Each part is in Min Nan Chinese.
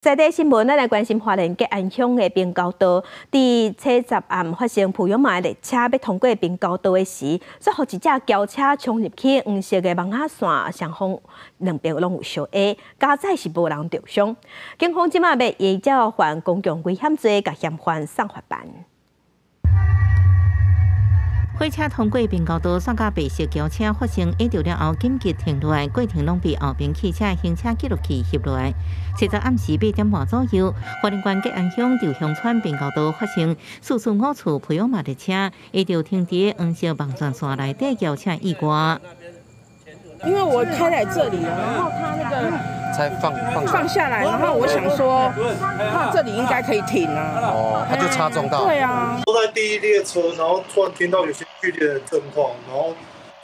在地新聞，咱來關心花蓮吉安鄉的平交道，佇初十暗發生普悠瑪列車欲通過平交道的時，煞予一隻轎車衝入去黃色的網仔線，雙方兩邊攏有相挨，佳哉是無人著傷。警方這馬欲依照犯公共危險罪，共嫌犯送法辦。火車通過平交道，煞佮白色轎車發生挨著了後緊急停落來，過程攏被後邊汽車行車記錄器翕落來。初十暗時8點半左右，花蓮縣吉安鄉稻香村平交道發生445次普悠瑪列車挨著停佇黃色網狀線內底轎車意外。因為我開來這裡，然後他那個才放放放下來，然後我想說，那這裡應該可以停啊。哦，他就擦撞到。對啊。坐在第一列車，然後突然聽到有些劇烈的震晃，然後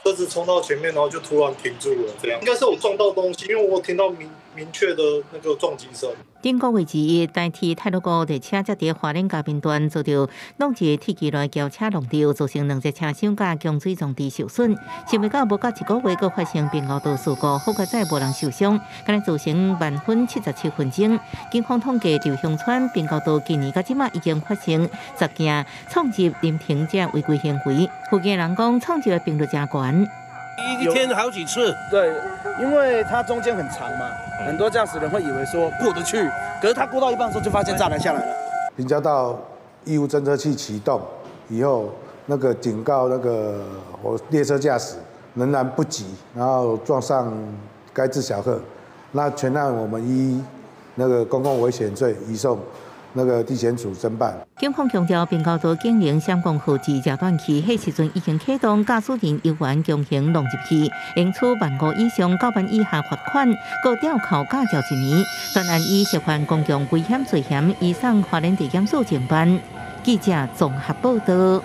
車子衝到前面，然後就突然停住了。這樣應該是我撞到東西，因為我聽到明明確的那個撞擊聲。頂個月之一，代替太魯閣列車才佇花蓮嘉賓段遭著弄一個鐵枝來轎車撞著，造成兩隻車廂佮供水裝置受損。想袂到無夠一個月，閣發生平交道事故，好佳哉無人受傷，敢若造成慢分77分鐘。警方統計，稻香村平交道今年到這馬已經發生10件闖入臨停者違規行為。附近人講，闖入的頻率誠懸。一天好幾次，對，因為它中間很長嘛，很多駕駛人會以為說過得去，可是他過到一半的時候就發現柵欄下來了。平交道異物偵測器啟動以後，那個警告那個我列車駕駛仍然不及，然後撞上該隻小鶴，那全案我們依那個公共危險罪移送那個地檢署偵辦。警方強調，平交道警鈴閃光號誌遮斷器，彼時陣已經啟動，駕駛人猶原強行撞入去，應處萬5以上9萬以下罰款，閣吊扣駕照一年。全案以涉犯公共危險罪嫌移送花蓮地檢署偵辦。記者綜合報道。